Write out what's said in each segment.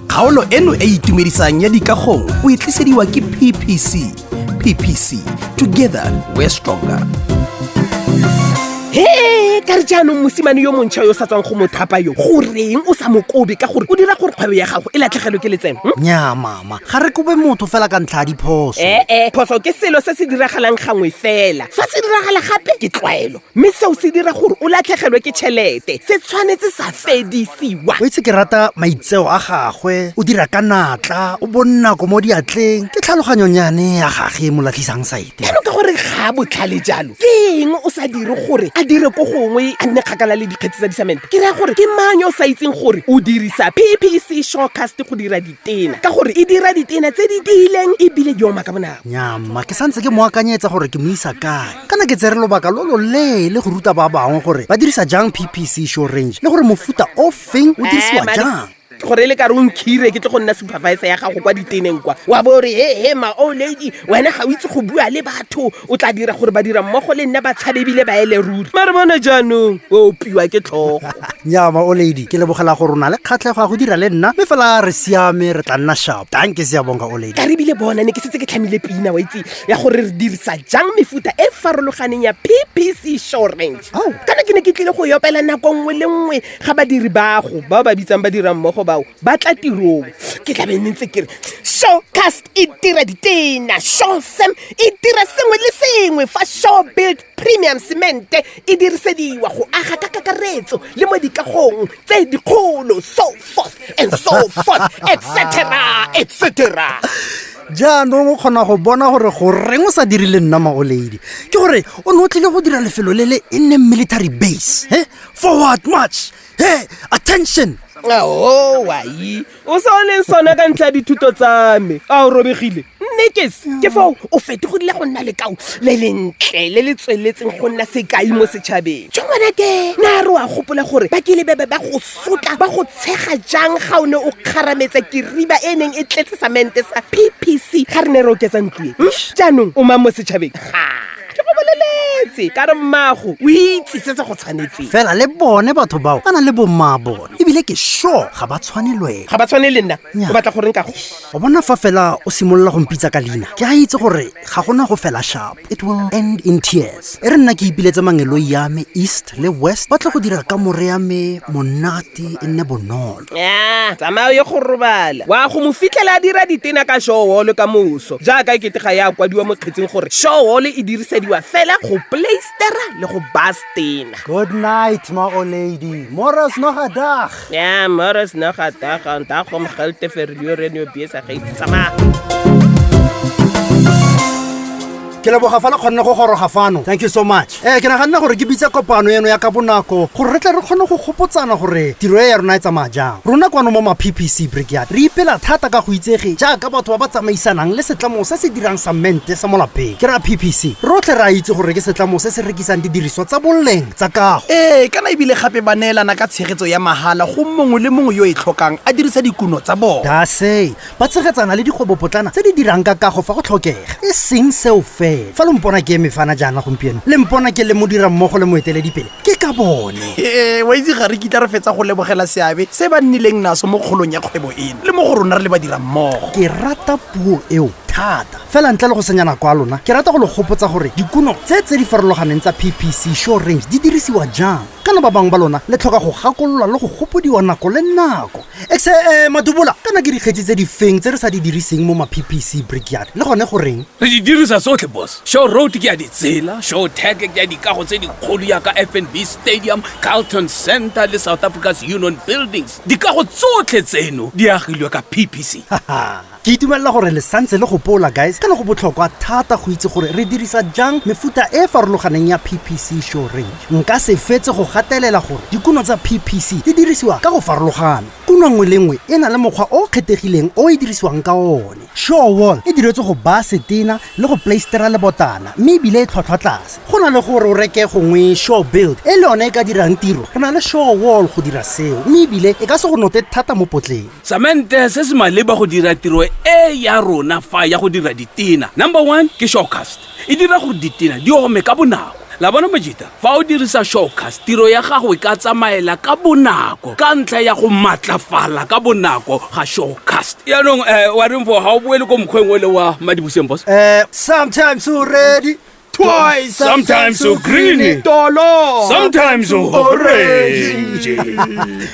Kgaolo eno e e itumedisang ya dikagong o e tlisediwa ke PPC. PPC, together we're stronger. He, ka re jaanong mosimane yo montšha yo o sa tswang go mo thapa yo, goreng o sa mo kobe ka gore o dira gore kgwebo ya gago e latlhegelwe ke letseno? Nnyaa mama, ga re kobe motho fela ka ntlha ya diphoso. Ee, phoso ke selo se se diragalang gangwe fela. Fa se diragala gape ke tlwaelo, mme seo se dira gore o latlhegelwe ke tšhelete. Se tshwanetse sa fedisiwa. O itse ke rata maitseo a gagwe, o dira ka natla, o bonnako mo diatleng, ke tlhaloganyonyane ya gage e mo latlhisang saete. Jaanong ka gore ga a botlhale jalo, ke eng o sa dire gore a dire ko gongwe a nne kgakala le dikgetsi tsa disamente? Ke raya gore ke mang yo o sa itseng gore o dirisa PPC Shawcast go dira ditena, ka gore e dira ditena tse di tiileng ebile di oma ka bonako. Nnyaa mma, ke santse ke mo akanyetsa gore ke mo isa kae. Kana ke tsere lobaka lo loleele go ruta ba bangwe gore ba dirisa jang PPC Show Range le gore mofuta o feng o dirisiwa jang. Gore e le kare o nkhire ke tle go nna supervisor ya gago kwa diteneng kwa, wa bo re he he ma o lady, wena ga o itse go bua le batho, o tla dira gore ba dira mmogo le nna ba tshabe ebile ba ele ruri. Mare bona jaanong o opiwa ke tlhogo. Nnyaa ma o lady, ke lebogela gore o na le kgatlhego ya go dira le nna, mme fela re siame, re tla nna sharp. Dankie, siyabonga o lady. Ka re ebile bona ne ke setse ke tlhamile pina, wa itse, ya gore re dirisa jang mefuta e farologaneng ya PPC Show Range. Kana ke ne ke tlile go yopela nako nngwe le nngwe ga badiri bago bao ba bitsang ba dira mmogo bao ba tla tirong, ke tla be ne ntse ke re Shawcast e dira ditena, Shawsem e dira sengwe le sengwe, fa Shaw Build Premium Cement e dirisediwa go aga ka kakaretso le mo dikagong tse dikgolo, so forth and so forth, etc etc. Jaanong o kgona go bona gore goreng o sa dire le nna ma o lady, ke gore o ne o tlile go dira lefelo le le e nne military base. He, forward march, he, attention. Ao wai, o sa o leng sona ka ntlha ya dithuto tsa me, a o robegile mme kes ke foo o fetogile go nna lekao le lentle le le tsweletseng go nna sekai mo setšhabeng. Jo ngwanake, na re wa gopola gore ba kile bebe ba go sotla ba go tshega jang ga o ne o kgarametsa keriba e neng e tletse samente sa PPC ga re ne re oketsa ntlo e? Jaanong o mang mo setšhabeng? Ga ke go boleletse ka re mmago o itse se se go tshwanetseng. Fela le bone batho bao ba na le bomma bone, ebile ke sure ga ba tshwane le wena. Ga ba tshwane le nna? Nnyaa. O batla goreng kago? O bona fa fela o simolola go mpitsa ka leina, ke a itse gore ga gona go fela sharp, it will end in tears. E re nna ke ipiletse mangeloi ya me east le west ba tle go dira kamore ya me monate e nne bonolo. Ya, tsamaya o ye go robala. Wa go mo fitlhela a dira ditena ka showall ka moso, jaaka e kete ga ya kwadiwa mo kgetsing gore showall e dirisediwa fela go playstera le go bastena. Good night ma o lady, moros nog a dag. Ja, moros nog a dag, en dag om geld te verloren jou besigheid. Tsamaya. Ke leboga fa le kgonne go goroga fano, thank you so much. Ke naganne gore ke bitse kopano eno ya ka bonako gore re tle re kgone go gopotsana gore tiro e ya rona e tsamaya jang. Rona kwano mo ma PPC Brickyard re ipela thata ka go itsege jaaka batho ba ba tsamaisanang le setlamo se se dirang samente sa mo lapeng, ke ra PPC. Rotlhe re a itse gore ke setlamo se se rekisang didiriswa tsa boleng tsa kago. Ee, kana ebile gape ba neelana ka tshegetso ya mahala go mongwe le mongwe yo e tlhokang a dirisa dikuno tsa bona. Dasey ba tshegetsana le dikgwebopotlana tse di dirang ka kago fa go tlhokega. E seng seo fela, fa lo mpona ke eme fana jaana gompieno, le mpona ke le modirammogo le moeteledipele, ke ka bone. Ee, wa itse ga re kitla re fetsa go lebogela seabe se ba nnileng naso mo kgolong ya kgwebo eno le mo go rona re le badirammogo. Ke rata puo eo thata. Fela ntle le go senya nako ya lona, ke rata go le gopotsa gore dikuno tse tse di farologaneng tsa PPC Show Range di dirisiwa jang. Kana ba bangwe ba lona le tlhoka go gakololwa le go gopodiwa nako le nako. Ekse, Madubola, kana ke dikgetsi tse di feng tse re sa di diriseng mo ma PPC Brickyard, le gone goreng? Re di dirisa tsotlhe, boss. Show Road ke ya ditsela, Show Tech ke ya dikago tse dikgolo yaka FNB Stadium, Carlton Centre le South Africa's Union Buildings. Dikago tsotlhe tseno di agilwe ka PPC. Ke itumelela gore le santse le gopola, guys. Kana go botlhokwa thata go itse gore re dirisa jang mefuta e e farologaneng ya PPC Show Range. Nka se fetse go gatelela gore dikuno tsa PPC di dirisiwa ka go farologana. Kuno nngwe le nngwe e na le mokgwa o o kgethegileng o e dirisiwang ka one. Show Wall e diretswe go baya setena le go plaistera lebotana, mme ebile e tlhwatlhwa tlase. Go na le gore o reke gongwe Show Build e le yone e ka dirang tiro, re na le Show Wall go dira seo, mme ebile e ka se go note thata mo potleng. Samente se se maleba go dira tiro e ya rona fa ya go dira ditena, number 1 ke Shawcast. E dira gore ditena di ome ka bonako. La bona Majita, fa o dirisa Showcast, tiro ya gago e ka tsamaela ka bonako ka ntlha ya go matlafala ka bonako ga Showcast. Yaanong wa reng fo ga o boele ko mokgweng o le wa Madibuseng, boss? Sometimes o ready. Twice. Sometimes o green. Tolo. Sometimes o orange.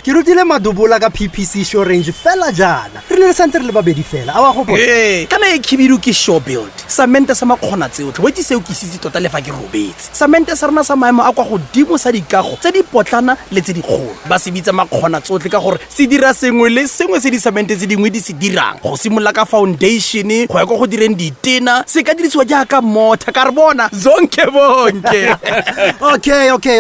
Ke rutile Madobola ka PPC Show Range fela jaana. Re ne re santse re le babedi fela. A wa gopola? Ee, kana e khibidu ke Show Build, samente sa makgona tseotlhe. Wetse seo ke isitse tota le fa ke robetse. Samente sa rona sa maemo a kwa godimo sa dikago tse di potlana le tse dikgolo, ba se bitsa makgona tsotlhe ka gore se dira sengwe le sengwe se disamente tse dingwe di se dirang, go simolola ka foundation go ya kwa go direng ditena. Se ka dirisiwa jaaka mortar ka re bona zonke bonke.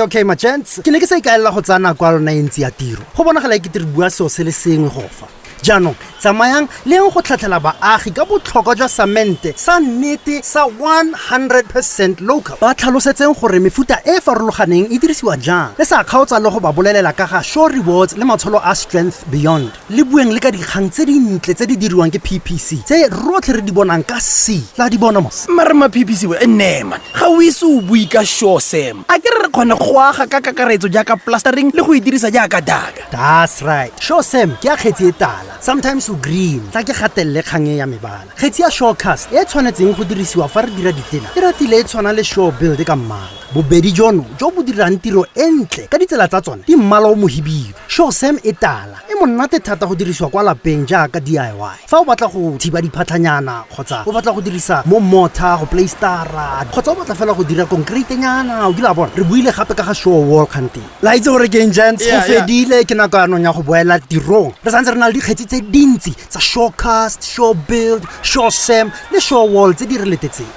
Okay, my gents, ke ne ke sa ikaelela go tsaya nako ya lona e ntsi ya tiro. Go bonagala e kete re bua seo se le sengwe go fa. Jaanong tsamayang le eng go tlhatlhela baagi ka botlhokwa jwa samente sa nnete sa 100% local. Ba tlhalosetseng gore mefuta e e farologaneng e dirisiwa jang, le sa kgaotsa le go ba bolelela ka ga Show Rewards le matsholo a Strength Beyond. Le bueng le ka dikgang tse dintle tse di diriwang ke PPC tse rotlhe re di bonang ka C. La di bona mos. Mare ma PPC we nne man, ga o ise o bue ka Show Sam. A ke re re kgone go aga ka kakaretso jaaka plastering le go e dirisa jaaka daka. That's right. Show Sam ke ya kgetsi e tala, sometimes o green. Tla ke gatelele kgang e ya mebala. Kgetsi ya Showcast e tshwanetseng go dirisiwa fa re dira ditena e ratile e tshwana le Show Build ka mmala. Bobedi jono jo bo dirang tiro e ntle ka ditsela tsa tsone di mmala o mohibidu. Show Sam e tala e monate thata go dirisiwa kwa lapeng jaaka DIY. Fa o batla go thiba diphatlhanyana kgotsa o batla go dirisa mo mortar go playstara kgotsa o batla fela go dira concretenyana, o kile a bona. Re buile gape ka ga Show Wall kganteng. La itse gore ke eng, gents? Go fedile, ke nako yanong ya go boela tirong. Re santse re na le dikgetsi tse dintsi tsa Showcast, Show Build, Show Sam le Show Wall tse di re letetseng.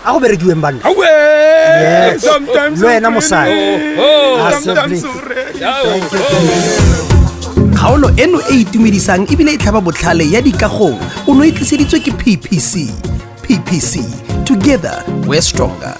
A go berekiweng, banna. Awe! Sometimes Le wena mosadi. Oh, Sometimes Kgaolo eno e itumedisang ebile e tlhaba botlhale ya dikagong o ne e tliseditswe ke PPC. PPC, together we're stronger.